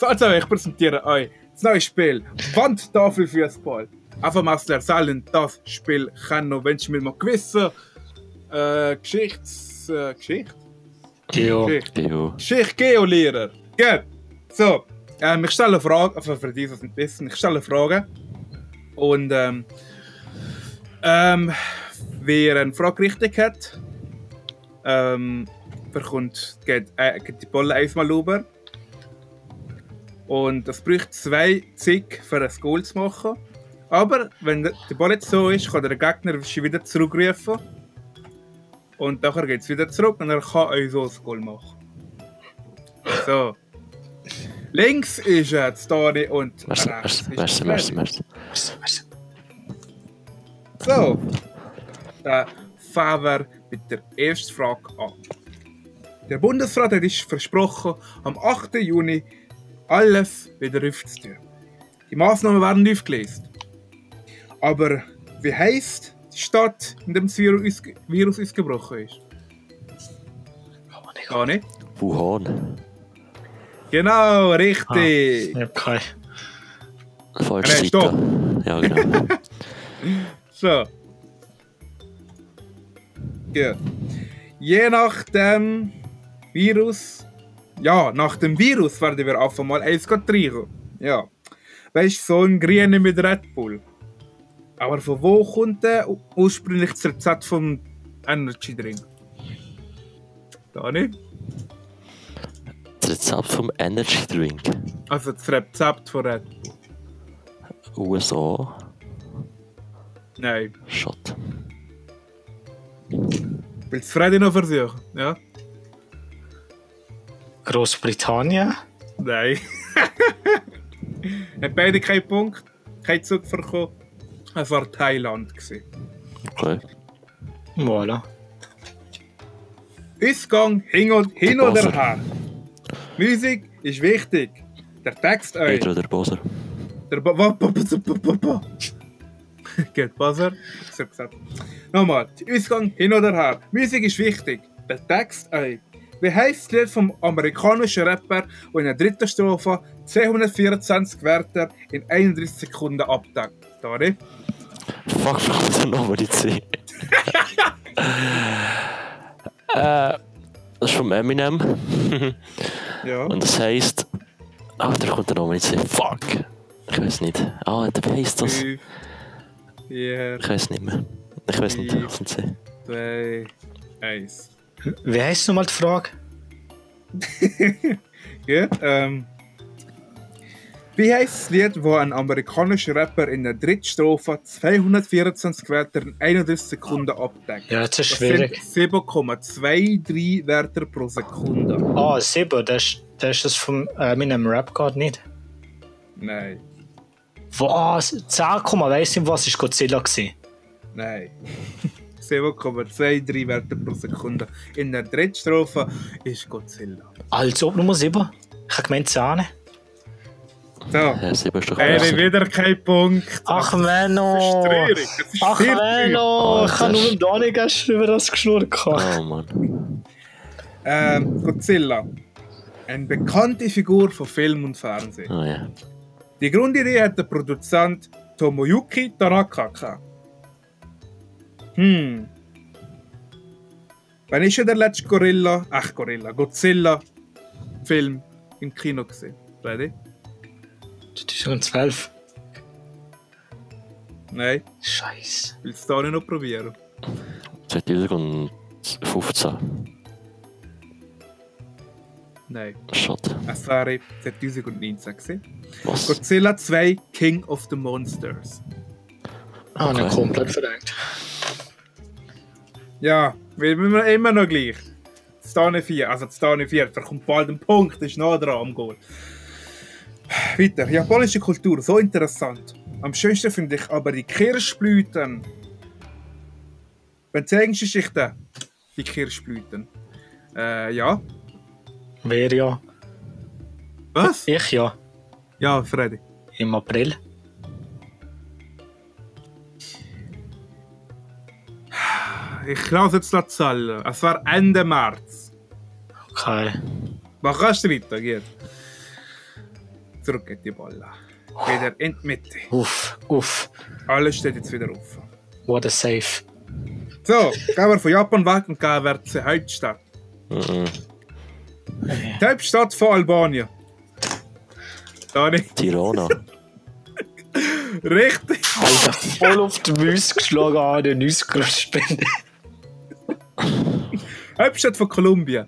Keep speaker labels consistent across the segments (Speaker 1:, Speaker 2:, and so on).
Speaker 1: So, also, ich präsentiere euch das neue Spiel Wandtafelfußball. Einfach mal erzählen, das Spiel kann noch, wenn ich mir mal gewisse Geschichte? Geo-Lehrer. Gut. So, ich stelle Fragen, also für die, die es nicht wissen, ich stelle Fragen. Und wer eine Frage richtig hat, geht die Bolle einmal rüber. Und es braucht 2 Zick für ein Goal zu machen. Aber wenn der Ball jetzt so ist, kann der Gegner wieder zurückrufen. Und nachher geht es wieder zurück und er kann euch so ein Goal machen. So. Links ist Story und rechts ist
Speaker 2: Merci.
Speaker 1: So. Fangen wir mit der ersten Frage an. Der Bundesrat hat sich versprochen, am 8. Juni alles wieder aufzunehmen. Die Massnahmen werden aufgelöst. Aber wie heisst die Stadt, in der das Virus ausgebrochen ist? Gar nicht.
Speaker 2: Wuhan.
Speaker 1: Genau, richtig.
Speaker 3: Okay.
Speaker 2: Falsche Seite.
Speaker 1: Stopp.
Speaker 2: Ja, genau.
Speaker 1: So. Ja. Je nach dem Virus. Ja, nach dem Virus werden wir einfach mal eins trinken. Ja. Weißt du, so ein Grüne mit Red Bull. Aber von wo kommt denn ursprünglich das Rezept vom Energy Drink? Da nicht?
Speaker 2: Das Rezept vom Energy Drink.
Speaker 1: Also das Rezept von Red Bull.
Speaker 2: USA.
Speaker 1: Nein.
Speaker 2: Shot.
Speaker 1: Willst du Freddy noch versuchen? Ja?
Speaker 3: Großbritannien?
Speaker 1: Nein. Hat beide keinen Punkt, keinen Zug bekommen. Es war Thailand.
Speaker 2: Okay.
Speaker 3: Voilà.
Speaker 1: Ausgang hin oder her. Musik ist wichtig. Der Text euch.
Speaker 2: Pedro der Boser.
Speaker 1: Der Geht Buzzer. Ich hab gesagt. Nochmal. Ausgang hin oder her. Musik ist wichtig. Der Text euch. Wie heisst das Lied vom amerikanischen Rapper, der in der dritten Strophe 224 Wörter in 31 Sekunden abdeckt? Sorry.
Speaker 2: Fuck, verkommt nochmal die 10. Das ist vom Eminem.
Speaker 1: Ja.
Speaker 2: Und das heisst. Ah, da kommt der Name nicht. Fuck! Ich weiß nicht. Ah, wie heisst das?
Speaker 1: 5, 4,
Speaker 2: Ich weiß nicht mehr. Ich weiß nicht.
Speaker 1: 2, 1.
Speaker 3: Wie heisst nochmal die Frage?
Speaker 1: Gut, wie heisst das Lied, wo ein amerikanischer Rapper in der dritten Strophe 224 Wörter in 31 Sekunden abdeckt?
Speaker 3: Ja, das ist schwierig.
Speaker 1: 7,23 Wörter pro Sekunde.
Speaker 3: Ah, 7, das ist das von meinem Rap gerade nicht.
Speaker 1: Nein.
Speaker 3: Was? 10, weiss nicht, was war Godzilla gewesen?
Speaker 1: Nein. 7,23 Wörter pro Sekunde. In der dritten Strophe ist Godzilla.
Speaker 3: Also, Nummer 7? Ich habe gemeint 10.
Speaker 1: So.
Speaker 2: Ja, 7 ist doch
Speaker 1: Wieder kein Punkt.
Speaker 3: Ach, Menno! Ach, Menno! Ich habe nur mit Dani gestern über das geschnurrt.
Speaker 2: Oh Mann.
Speaker 1: Godzilla. Eine bekannte Figur von Film und Fernsehen.
Speaker 2: Oh ja.
Speaker 1: Die Grundidee hat der Produzent Tomoyuki Tanaka gehabt. Wann ist ja der letzte Godzilla-Film im Kino gesehen? Ready?
Speaker 3: 2012.
Speaker 1: Nein.
Speaker 3: Scheiße.
Speaker 1: Willst du da nicht noch probieren?
Speaker 2: 2015.
Speaker 1: Nein.
Speaker 2: Shot.
Speaker 1: Es wäre 2019 gewesen.
Speaker 2: Was?
Speaker 1: Godzilla 2 King of the Monsters.
Speaker 3: Ah, okay. Komplett verdrängt.
Speaker 1: Ja, wir sind immer noch gleich. Stane 4, also Stane 4, da kommt bald ein Punkt, ist noch dran am Goal. Weiter, japanische Kultur, so interessant. Am schönsten finde ich aber die Kirschblüten. Wenn zeigst du Geschichten, die Kirschblüten. Ja.
Speaker 3: Wer ja?
Speaker 1: Was?
Speaker 3: Ich ja.
Speaker 1: Ja, Freddy.
Speaker 3: Im April.
Speaker 1: Ich lasse jetzt die Zahlen. Es war Ende März.
Speaker 3: Okay.
Speaker 1: Was kannst du weiter? Geht. Zurück geht die Balle. Wieder in die Mitte.
Speaker 3: Uff.
Speaker 1: Alles steht jetzt wieder auf.
Speaker 3: What a save.
Speaker 1: So, gehen wir von Japan weg und gehen wir zur Hauptstadt. Die Hauptstadt von Albanien. Dani.
Speaker 2: Tirana.
Speaker 1: Richtig.
Speaker 3: Alter, voll auf die Müsse geschlagen an den Nüssgrosspende.
Speaker 1: Hauptstadt von Kolumbien.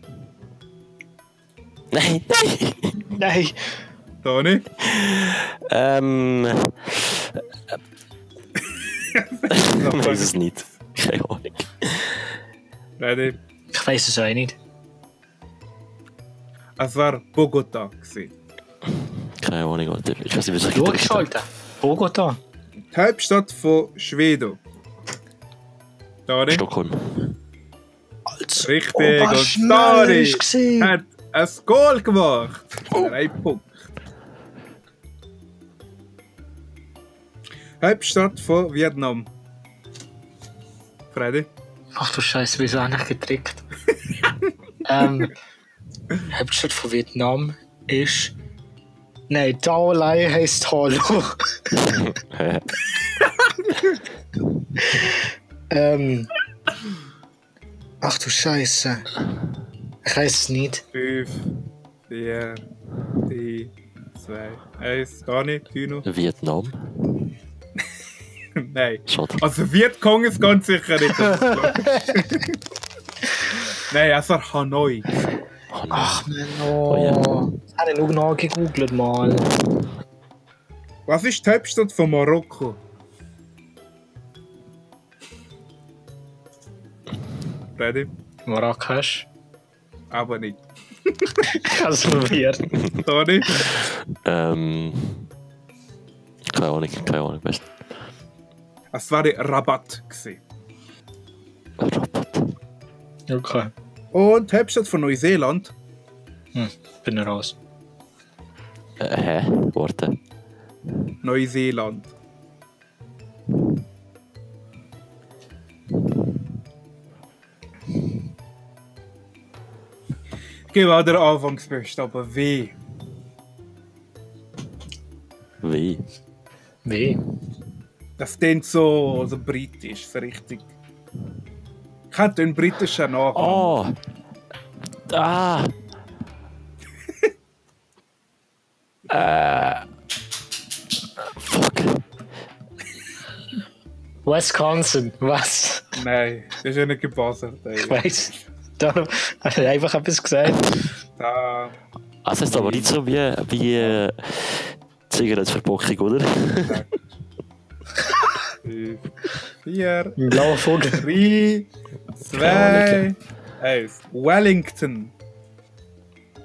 Speaker 2: Nein.
Speaker 3: Nein.
Speaker 1: Dani.
Speaker 2: Ich weiß es nicht. Keine Ahnung.
Speaker 1: Ready?
Speaker 3: Ich weiß es auch nicht.
Speaker 1: Es war Bogota gewesen.
Speaker 2: Keine Ahnung, Alter. Ich weiß nicht, wie es
Speaker 3: Schau, Alter. Bogota.
Speaker 1: Die Hauptstadt von Schweden. Dani.
Speaker 2: Stockholm.
Speaker 3: Alter.
Speaker 1: Richtig.
Speaker 3: was
Speaker 1: Und Dani
Speaker 3: schnell war.
Speaker 1: hat ein Goal gemacht. 3 Punkte. Hauptstadt von Vietnam. Freddy.
Speaker 3: Ach du Scheiße, wieso habe ich getrickt? Hauptstadt von Vietnam ist. Nein, Dao Lai heisst Hallo.
Speaker 2: Hä?
Speaker 3: Ach du Scheiße. Ich weiß es nicht.
Speaker 1: 5, 4, 3, 2, 1. Dani, Tino.
Speaker 2: Vietnam?
Speaker 1: Nein.
Speaker 2: Schade.
Speaker 1: Also Vietcong ist ganz sicher nicht. Nein, es war Hanoi.
Speaker 2: Oh nein.
Speaker 3: Ach Mann,
Speaker 2: Oh ja.
Speaker 3: Das habe ich nur nachgegoogelt mal.
Speaker 1: Was ist die Hauptstadt von Marokko? Ready?
Speaker 3: Marrakesch.
Speaker 1: Aber nicht.
Speaker 3: Ich habe es probiert.
Speaker 1: Dani?
Speaker 2: Keine Ahnung, weißt
Speaker 1: Es war Rabat gewesen.
Speaker 2: du? Rabat.
Speaker 3: Okay.
Speaker 1: Und die Hauptstadt von Neuseeland?
Speaker 3: Bin raus.
Speaker 2: Hä? Warte.
Speaker 1: Neuseeland. Ich gebe auch den Anfangsbuchstaben W.
Speaker 2: Wie?
Speaker 3: Wie?
Speaker 1: Das klingt so britisch, so richtig. Ich hätte einen britischen Nachnamen.
Speaker 2: Oh! Ah! Fuck.
Speaker 3: Wisconsin, was?
Speaker 1: Nein, das ist ja nicht gepasst.
Speaker 3: Ich weiß. Da habe ich einfach etwas gesagt.
Speaker 1: Da.
Speaker 2: Also ist aber nicht so wie Zigarettenverpackung, oder?
Speaker 1: 5, 4,
Speaker 3: Ein blauer Vogel.
Speaker 1: 3, 2, 1. Wellington.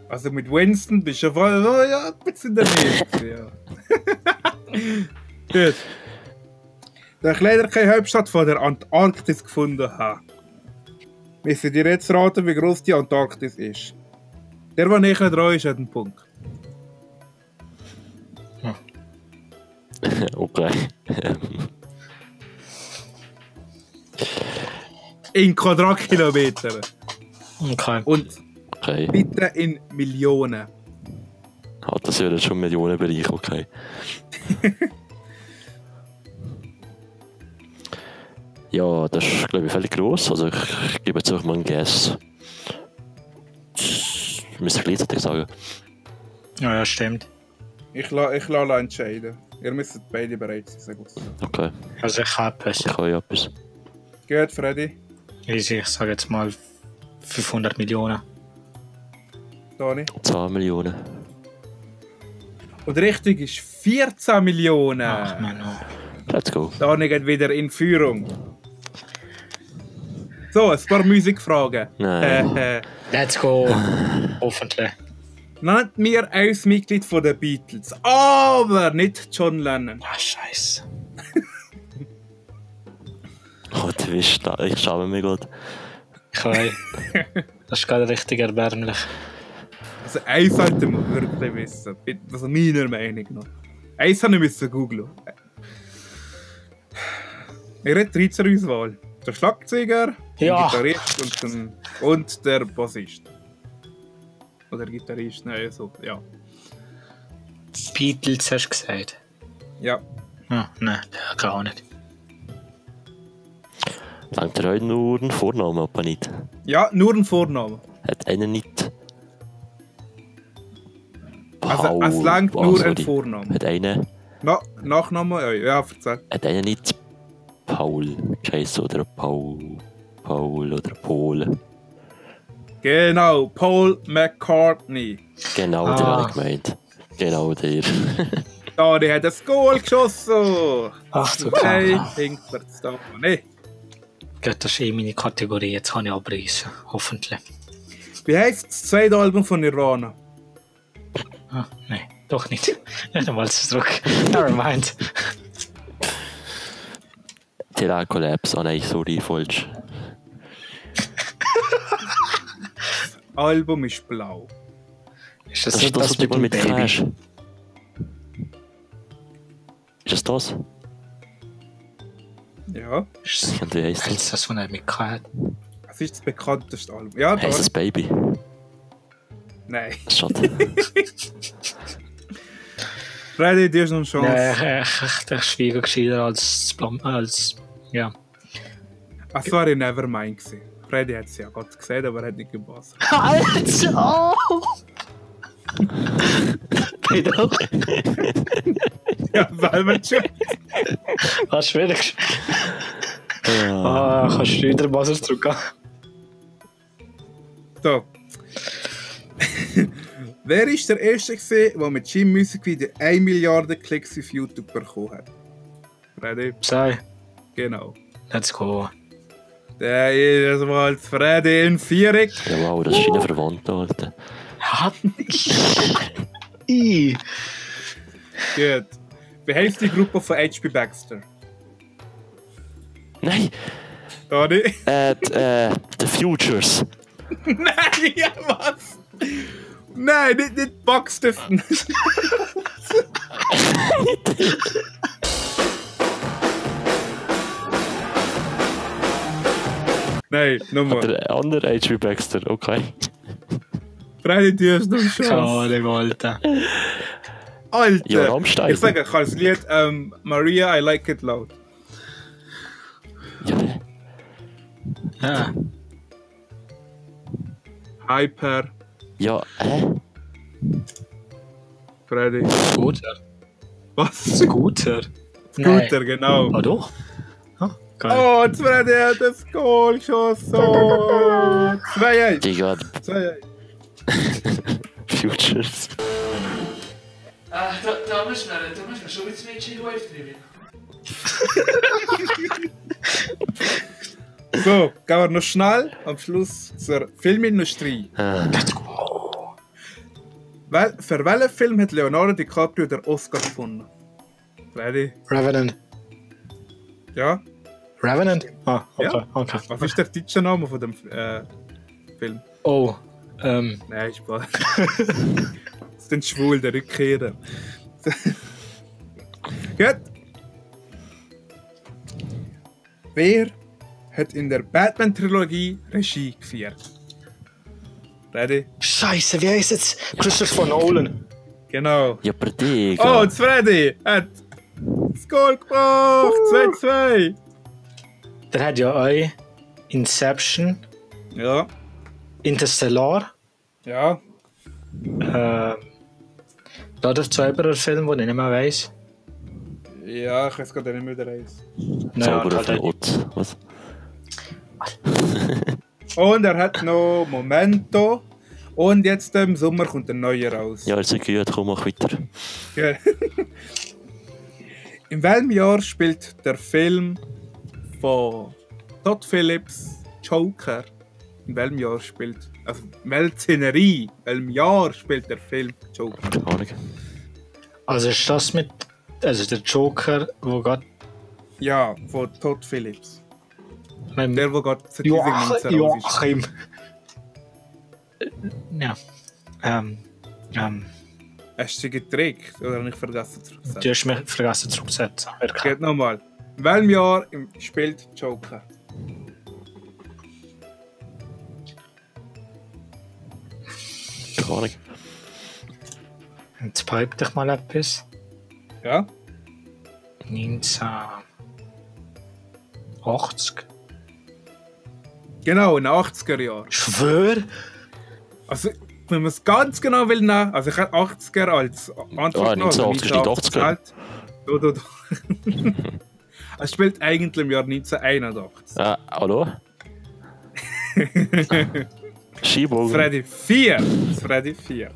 Speaker 1: Also mit Winston bist du ja ein bisschen daneben. Ja. Gut. Da ich leider keine Hauptstadt von der Antarktis gefunden habe, müssen dir jetzt raten, wie groß die Antarktis ist. Der näher dran ist, hat einen Punkt.
Speaker 2: Okay.
Speaker 1: In Quadratkilometern.
Speaker 3: Okay.
Speaker 1: Und
Speaker 2: Okay.
Speaker 1: bitte in Millionen.
Speaker 2: Hat das ja schon Millionenbereich, okay. Ja, das ist, glaube ich, völlig gross. Also ich gebe jetzt auch mal einen Guess. Müsste gleichzeitig sagen.
Speaker 3: Ja, stimmt.
Speaker 1: Ich lasse entscheiden. Ihr müsst beide bereit sein.
Speaker 2: Okay,
Speaker 3: Also ich habe es.
Speaker 2: ich habe ja etwas.
Speaker 1: Gut, Freddy.
Speaker 3: Easy, ich sage jetzt mal 500 Millionen.
Speaker 1: Dani.
Speaker 2: 10 Millionen.
Speaker 1: Und richtig ist 14 Millionen.
Speaker 3: Ach Mann,
Speaker 2: Let's go.
Speaker 1: Dani geht wieder in Führung. So, ein paar Musikfragen.
Speaker 2: Nein.
Speaker 3: Let's go. Hoffentlich.
Speaker 1: Nennt mir ein Mitglied von den Beatles, aber nicht John Lennon.
Speaker 3: Ah, Scheiße.
Speaker 2: Oh, du bist da. Ich schaue mich gut.
Speaker 3: Ich weiß. Das ist gerade richtig erbärmlich.
Speaker 1: Also eins sollte man wirklich wissen. Also meiner Meinung nach. Eins habe ich googeln. Er hat 13 Auswahl. Der Schlagzeuger,
Speaker 3: Ja.
Speaker 1: der Gitarrist und der Bassist. Oder Gitarrist, nein, so, ja.
Speaker 3: Beatles hast du gesagt?
Speaker 1: Ja.
Speaker 3: Ah, nein, gar nicht.
Speaker 2: Langt er heute nur einen Vornamen, aber nicht?
Speaker 1: Ja, nur ein Vorname.
Speaker 2: Hat einer nicht...
Speaker 1: Also, es langt nur ein Vorname.
Speaker 2: Hat einer...
Speaker 1: Nachname? Ja, erzähl.
Speaker 2: Hat einer nicht Paul geheißen oder Paul oder Paul?
Speaker 1: Genau, Paul McCartney.
Speaker 2: Genau, der habe ich gemeint. Genau der.
Speaker 1: Da, der hat ein Goal geschossen.
Speaker 3: Ach du
Speaker 1: Hey,
Speaker 3: Kacke.
Speaker 1: hinkt da. Nee.
Speaker 3: Gut, das ist meine Kategorie, jetzt kann ich abreißen. Hoffentlich.
Speaker 1: Wie heisst das zweite Album von Nirvana?
Speaker 3: Ah, nein, doch nicht. Nicht einmal zurück. Nevermind.
Speaker 2: Terra-Collapse. Oh nein, sorry, falsch.
Speaker 1: Album ist blau.
Speaker 3: Ist das
Speaker 2: Das
Speaker 3: nicht
Speaker 2: ist das,
Speaker 3: das
Speaker 2: was du
Speaker 3: mit dem
Speaker 2: mit
Speaker 3: Baby?
Speaker 2: Crash. Ist das das?
Speaker 1: Ja,
Speaker 3: Ist das
Speaker 2: Und wie heisst das?
Speaker 3: ist das von einem Michael?
Speaker 1: das ist das bekannteste Album. Ja, da.
Speaker 2: Heisst das Baby?
Speaker 1: Nein.
Speaker 2: Schade.
Speaker 1: Freddy, dir ist noch eine Chance.
Speaker 3: Nein, ich schwiege gescheiter als. Ja.
Speaker 1: Ach, das war in Nevermind gewesen. Freddy hat es ja gerade gesehen, aber er hat nicht gepasst.
Speaker 3: Alter! Geh doch!
Speaker 1: Ja, weil wir schon.
Speaker 3: Was schwierig. Ah, kannst du wieder Wasser zurückgehen?
Speaker 1: So. Wer ist der Erste gewesen, der mit Jim Music Video 1 Milliarde Klicks auf YouTube bekommen hat? Freddy?
Speaker 3: Sei,
Speaker 1: Genau.
Speaker 3: let's go.
Speaker 1: Der ist mal Freddy in Viereck.
Speaker 2: Ja, wow, das ist deine Verwandte, Alter.
Speaker 3: Ja. I.
Speaker 1: Gut. Wie heisst die Gruppe von H.P. Baxter?
Speaker 2: Nein!
Speaker 1: Dani?
Speaker 2: The Futures.
Speaker 1: Nein, ja, was? Nein, nicht Baxter. Nein, nochmal.
Speaker 2: Der andere H.P. Baxter, okay.
Speaker 1: Freddy, du hast noch eine
Speaker 3: Keine
Speaker 1: Chance.
Speaker 3: Ahnung, Alter.
Speaker 1: Alter!
Speaker 2: Ja, Rammstein.
Speaker 1: Ich sage, ich kann das Lied Maria, I Like It Loud.
Speaker 2: Ja,
Speaker 3: Ja.
Speaker 1: Hyper,
Speaker 2: ja, hä?
Speaker 1: Freddy.
Speaker 3: Scooter.
Speaker 1: Was?
Speaker 3: Scooter.
Speaker 1: Scooter, genau.
Speaker 3: Ah, doch? Ah, geil.
Speaker 1: Oh, das Freddy hat das Goal geschossen. 2-1.
Speaker 2: Digga,
Speaker 1: 2-1.
Speaker 2: Futures.
Speaker 4: Da müssen wir schon ein bisschen läuft drin.
Speaker 1: So, gehen wir noch schnell am Schluss zur Filmindustrie.
Speaker 3: Let's go.
Speaker 1: Für welchen Film hat Leonardo DiCaprio den Oscar gewonnen? Freddy?
Speaker 3: Revenant.
Speaker 1: Ja?
Speaker 3: Revenant? Ah, okay,
Speaker 1: Ja.
Speaker 3: okay.
Speaker 1: Was ist der deutsche Name von dem Film?
Speaker 3: Oh,
Speaker 1: Nein, Spaß. Das sind schwul, der Rückkehrer. Gut. Wer hat in der Batman-Trilogie Regie geführt? Ready?
Speaker 3: Scheiße, wie heißt jetzt? Christopher Nolan.
Speaker 2: Ja,
Speaker 1: Genau.
Speaker 2: aber Digga.
Speaker 1: Oh, das Freddy hat das Goal gebracht. 2-2.
Speaker 3: Der hat ja auch Inception,
Speaker 1: Ja.
Speaker 3: Interstellar,
Speaker 1: Ja.
Speaker 3: da der Zauberer-Film, den ich nicht mehr weiss.
Speaker 1: Ja, ich weiß gerade nicht mehr, der heißt.
Speaker 2: Zauberer
Speaker 3: halt
Speaker 2: von
Speaker 3: auch-
Speaker 2: Otz. Was?
Speaker 1: Und er hat noch Momento. Und jetzt im Sommer kommt ein neuer raus.
Speaker 2: Ja, also gut, komm, mach weiter.
Speaker 1: Ja. In welchem Jahr spielt der Film von Todd Phillips Joker? In welchem Jahr spielt, also in welcher Szenerie, in welchem Jahr spielt der Film Joker?
Speaker 2: Keine Ahnung.
Speaker 3: Also ist das mit, also der Joker, wo gerade
Speaker 1: Ja, von Todd Phillips.
Speaker 3: mit
Speaker 1: Der, wo gerade 2019 raus ist.
Speaker 3: Joachim. Ja.
Speaker 1: Hast du sie getrickt oder habe ich vergessen zu sagen?
Speaker 3: Du hast mich vergessen zurückzusetzen. Wirklich.
Speaker 1: Geht nochmal. In welchem Jahr spielt Joker?
Speaker 2: Keine Ahnung.
Speaker 3: Jetzt behaupte ich mal etwas.
Speaker 1: Ja?
Speaker 3: 1980.
Speaker 1: Genau, in den 80er Jahren.
Speaker 3: Schwör?
Speaker 1: Also, wenn man es ganz genau will nehmen, also ich habe 80er als Antwort genommen.
Speaker 2: 1980 ist nicht 80er.
Speaker 1: Es spielt eigentlich im Jahr 1981.
Speaker 2: Ja, hallo? Skibogen.
Speaker 1: Freddy 4. Freddy 4.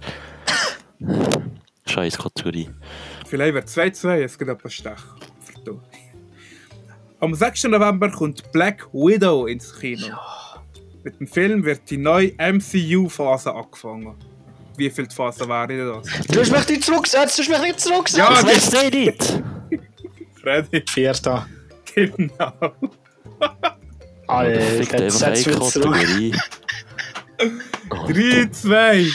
Speaker 2: Scheiß Kategorie.
Speaker 1: Vielleicht wird 2-2, es gibt etwas Stech. Am 6. November kommt Black Widow ins Kino. Ja. Mit dem Film wird die neue MCU-Phase angefangen. Wie viele Phasen wären das?
Speaker 3: Du hast mich nicht zurückgesetzt,
Speaker 1: Ja,
Speaker 2: das weißt du nicht!
Speaker 1: Freddy.
Speaker 3: 4.
Speaker 1: Genau.
Speaker 3: Alter, jetzt setzt mich zurück.
Speaker 1: 3-2.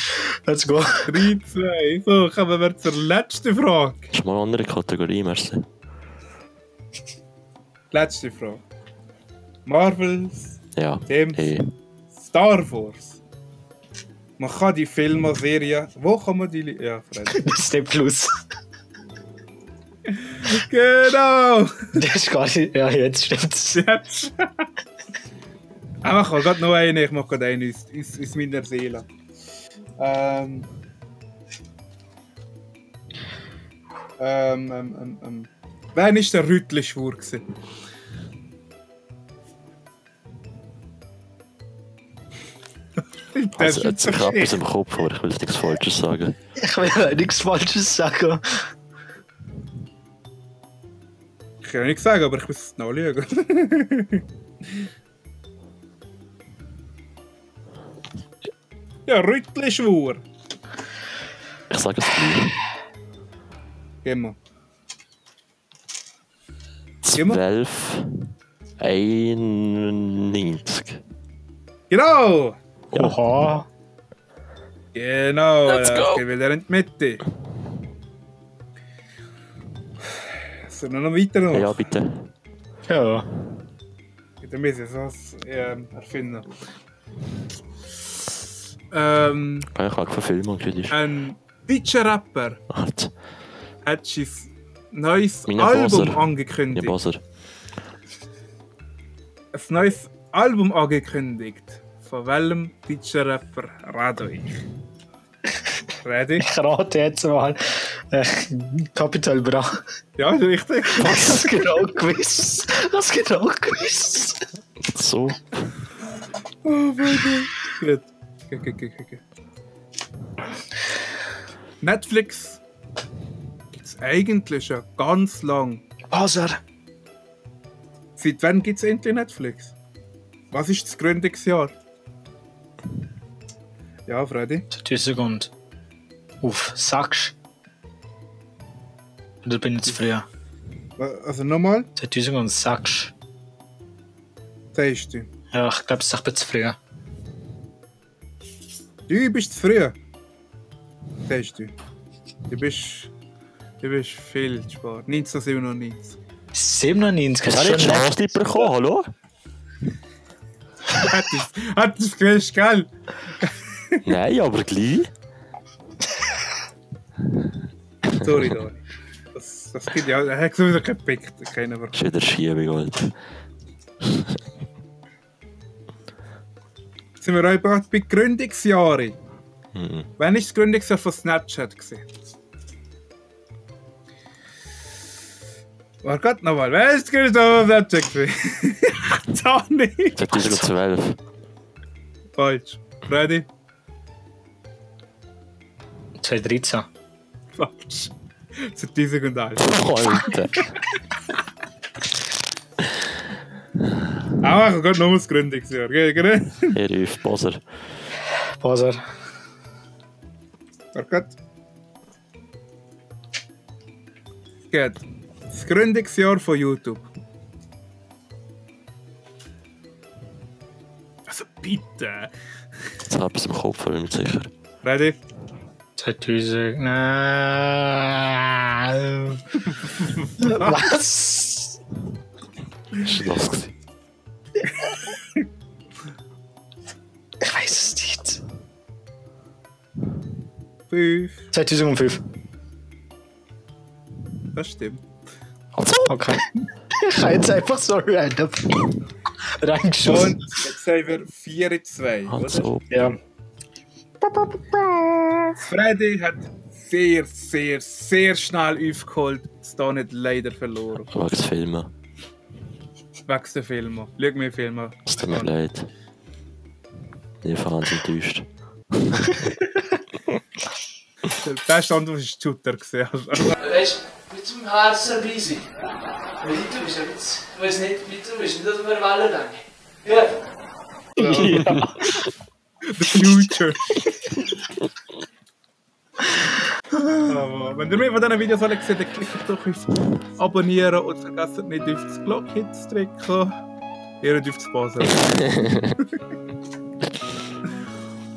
Speaker 3: Let's go.
Speaker 1: 3-2. So, kommen wir zur letzten Frage.
Speaker 2: Das ist mal eine andere Kategorie, merci.
Speaker 1: Letzte Frage. Marvels,
Speaker 2: Ja.
Speaker 1: Sims, Star Wars. Man kann die Filme, Serien... Wo kann man die... Ja, Freddy.
Speaker 3: Disney Plus.
Speaker 1: Genau!
Speaker 3: Das ist gar nicht... Ja, jetzt stimmt's.
Speaker 1: Jetzt. Aber ich habe gerade noch einen. Ich mache gerade einen aus meiner Seele. Wer war der Rüttli-Schwur?
Speaker 2: Also, jetzt habe ich etwas im Kopf, aber ich will nichts Falsches sagen.
Speaker 3: Ich will nichts Falsches sagen.
Speaker 1: Ich kann nichts sagen, aber ich muss es nachschauen. Ja, Rüttli-Schwur.
Speaker 2: Ich sage es gleich.
Speaker 1: Geh mal. Geh mal.
Speaker 2: 1291.
Speaker 1: Genau!
Speaker 3: Oha.
Speaker 1: Genau,
Speaker 2: Let's go.
Speaker 1: geht wieder in die Mitte. Sollen wir noch weiter noch?
Speaker 2: Ja, bitte.
Speaker 3: Ja.
Speaker 1: Da müssen wir was erfinden.
Speaker 2: Ich habe Verfilmung für dich.
Speaker 1: Ein deutscher Rapper
Speaker 2: Warte.
Speaker 1: hat sein neues
Speaker 2: Meine
Speaker 1: Album
Speaker 2: Boser.
Speaker 1: angekündigt.
Speaker 2: Ja, Boser.
Speaker 1: Ein neues Album angekündigt. Von welchem deutschen Rapper rede ich? Ready?
Speaker 3: Ich rate jetzt mal. Capital Bra.
Speaker 1: Ja, ist richtig.
Speaker 3: Das genau gewiss. Das genau gewiss.
Speaker 2: So.
Speaker 1: Oh mein Gott. Gut. Netflix gibt es eigentlich schon ganz lang.
Speaker 3: Baser.
Speaker 1: Seit wann gibt es endlich Netflix? Was ist das Gründungsjahr? Ja, Freddy?
Speaker 3: 2 Sekunden. Auf, sagst du? Oder bin ich zu früh?
Speaker 1: Also nochmal?
Speaker 3: 2 Sekunden, sagst
Speaker 1: Sagst du?
Speaker 3: Ja, ich glaube, es ist ein bisschen zu früh.
Speaker 1: Du bist zu früh. Sagst du? Du bist viel zu spät. 1997.
Speaker 3: 97,
Speaker 2: Ich
Speaker 3: das
Speaker 2: habe
Speaker 3: ist
Speaker 2: nicht
Speaker 3: schon
Speaker 2: Chance nicht bekommen, hallo?
Speaker 1: Hat das gewusst, gell?
Speaker 2: Nein, aber gleich.
Speaker 1: Sorry, Dani. Das gibt ja... Er hat sowieso keinen Pick. Keiner
Speaker 2: Das ist wieder Schiebung, Alter.
Speaker 1: Sind wir auch bei Gründungsjahren?
Speaker 2: Mhm.
Speaker 1: Wann war das Gründungsjahr von Snapchat? War Gott nochmal, wer ist das Gründungsjahr von Snapchat? Dani!
Speaker 2: 2012.
Speaker 1: Falsch. Freddy?
Speaker 3: 2013.
Speaker 1: Falsch. 2001.
Speaker 2: Alter.
Speaker 1: Aber ich habe gerade noch das Gründungsjahr. Gell?
Speaker 2: Hier rief Boser.
Speaker 3: Baser.
Speaker 1: War Gott. Geht. Das Gründungsjahr von YouTube. Also bitte.
Speaker 2: Jetzt habe ich es im Kopf, aber nicht sicher.
Speaker 1: Ready?
Speaker 3: 2000. Was?
Speaker 2: Was war das? Gewesen?
Speaker 3: Ich weiß es nicht.
Speaker 1: 5,
Speaker 3: 2005.
Speaker 1: Das stimmt.
Speaker 3: Okay. Ich habe jetzt einfach so random reingeschossen.
Speaker 1: Und jetzt haben wir 4-2, oder?
Speaker 2: Also,
Speaker 3: Ja.
Speaker 1: Freddy hat sehr, sehr, sehr schnell aufgeholt. Stan hat leider verloren.
Speaker 2: wegen des Filmen.
Speaker 1: Wegen den Filmen. Schau mir Filme an.
Speaker 2: Es tut mir leid. Ich bin wahnsinnig enttäuscht.
Speaker 1: Der beste Antwort war Shooter.
Speaker 4: Weißt du, mit dem Herz dabei sein. Weil du bist ja jetzt, ich weiß nicht, wie du bist, nicht auf einer Wellenlänge. Ja.
Speaker 3: Ja.
Speaker 1: The Future. Aber wenn ihr mehr von diesen Videos alle gesehen habt, dann klickt doch auf Abonnieren und vergesst nicht auf das Glocke zu drücken. Ihr dürft es passen.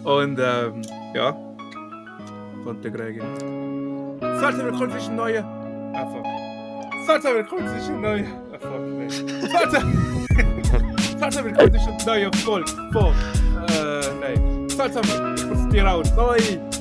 Speaker 1: Und ja. Konnte kriegen. Seid ihr willkommen zwischen neuen. Ah fuck. Seid ihr willkommen zwischen neuen. Ah fuck, nein. Seid ihr willkommen zwischen neuen Folge von. Nein. Seid ihr willkommen. Ich muss dir raus. Nein.